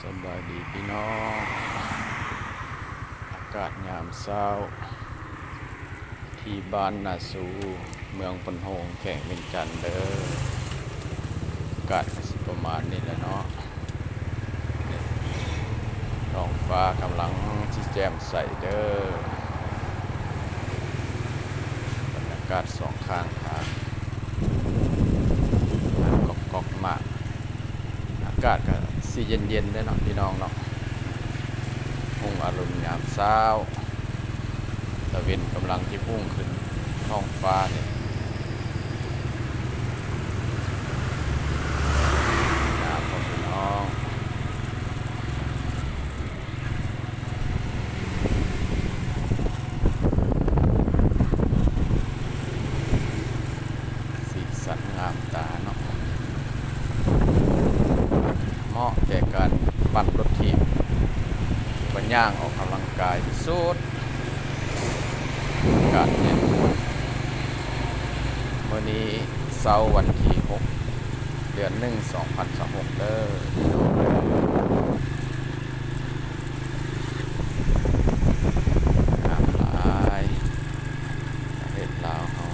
ສະບາຍດີພີ່ນ້ອງ, ອາກາດຍາມເຊົ້າທີ່ບ້ານນາຊູ ເມືອງໂພນໂຮງ ແຂວງວຽງຈັນເດີ້. ອາກາດກໍຊິປະມານນີ້ແຫຼະເນາະ, ທ້ອງຟ້າກຳລັງຊິແຈ່ມໃສເດີ້. ບັນຍາກາດສອງຂ້າງທາງ ກອກໆມາ ອາກາດກໍຊິເຢັນໆເດ້ເນາະພີ່ນ້ອງເນາະ. ຮຸ່ງອາລຸນຍາມເຊົ້າ, ຕາເວັນກຳລັງຊິພຸ່ງຂຶ້ນທ້ອງຟ້ານີ້ ງາມບໍ່ພີ່ນ້ອງ? ສີສັນງາມຕາເນາະ, ເໝາະແກ່ການປັ່ນລົດຖີບ ຫຼືວ່າຍ່າງອອກກຳລັງກາຍທີ່ສຸດ. ອາກາດເຢັນ, ມື້ນີ້ເຊົ້າວັນທີຫົກ ເດືອນໜຶ່ງ ສອງພັນຊາວຫົກເດີ້. ງາມຫຼາຍ ປະເທດລາວເຮົາ,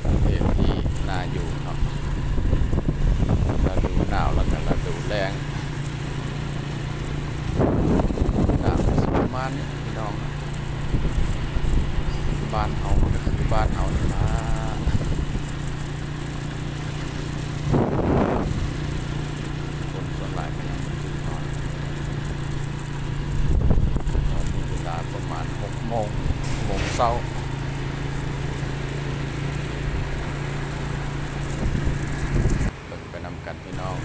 ປະເທດທີ່ໜ້າຢູ່ເນາະ. ລະດູໜາວ ແລ້ວກໍລະດູແລ້ງ, ໜາວກໍຊິປະມານນີ້ພີ່ນ້ອງ. ບ້ານເຮົາມັນກໍຄືບ້ານເຮົານີ້ລະ, ຄົນສ່ວນຫຼາຍກໍຍັງບໍ່ຕື່ນນອນ. ຕອນນີ້ເວລາປະມານຫົກໂມງ, ຫົກໂມງເຊົ້າ. ເບິ່ງໄປນຳກັນພີ່ນ້ອງ,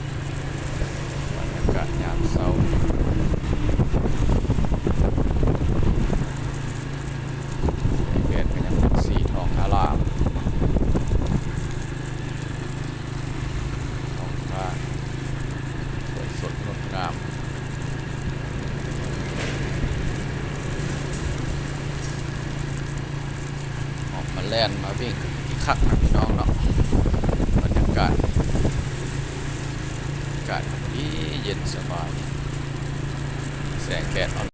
ບັນຍາກາດຍາມເຊົ້າ, ແສງແດດກໍຍັງເປັນສີທອງອາລາມ, ທ້ອງຟ້າສວຍສົດງົດງາມ. ອອກມາແລ່ນມາວິ່ງຄືຄັກນະພີ່ນ້ອງເນາະ. ບັນຍາກາດ ອາກາດກໍດີເຢັນສະບາຍ, ແສງແດດອ່ອນ